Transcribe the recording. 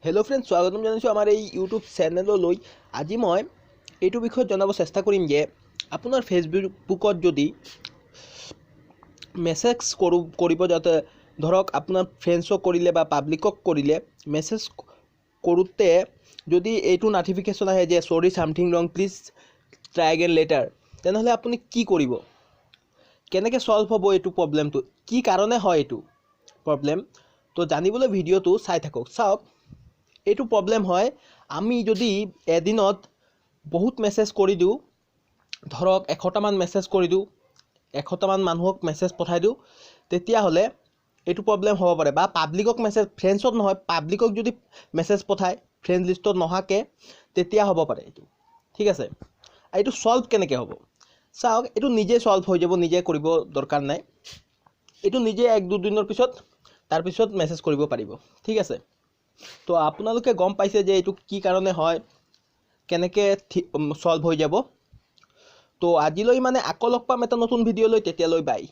Hello' friend, স্বাগতম জনাইছোঁ আমাৰ এই ইউটিউব চেনেললৈ। আজি মই এইটো বিষয়ত জনাব চেষ্টা কৰিম যে আপোনাৰ ফেচবুকত যদি মেছেজ কৰোঁ কৰিব যাওঁতে, ধৰক আপোনাৰ ফ্ৰেণ্ডছক কৰিলে বা পাব্লিকক কৰিলে, মেছেজ কৰোঁতে যদি এইটো নটিফিকেশ্যন আহে যে "Sorry, something wrong, please try again later", তেনেহ'লে আপুনি কি কৰিব, কেনেকৈ ছল্ভ হ'ব এইটো প্ৰব্লেমটো, কি কাৰণে হয় এইটো প্ৰব্লেম, তো জানিবলৈ ভিডিঅ'টো চাই থাকক। চাওক, এইটো প্ৰব্লেম হয় আমি যদি এদিনত বহুত মেছেজ কৰি দিওঁ, ধৰক 100টামান মেছেজ কৰি দিওঁ, 100টামান মানুহক মেছেজ পঠাই দিওঁ, তেতিয়াহ'লে এইটো প্ৰব্লেম হ'ব পাৰে। বা পাব্লিকক মেছেজ, ফ্ৰেণ্ডছত নহয়, পাব্লিকক যদি মেছেজ পঠায় ফ্ৰেণ্ড লিষ্টত নহাকৈ, তেতিয়া হ'ব পাৰে এইটো। ঠিক আছে, এইটো ছল্ভ কেনেকৈ হ'ব? চাওক, এইটো নিজে ছল্ভ হৈ যাব, নিজে কৰিব দৰকাৰ নাই। এইটো নিজে এক দুদিনৰ পিছত, তাৰপিছত মেছেজ কৰিব পাৰিব। ঠিক আছে, তো আপোনালোকে গম পাইছে যে এইটো কি কাৰণে হয়, কেনেকৈ ছল্ভ হৈ যাব। তো আজিলৈ মানে, আকৌ লগ পাম এটা নতুন ভিডিঅ' লৈ, তেতিয়ালৈ বাই।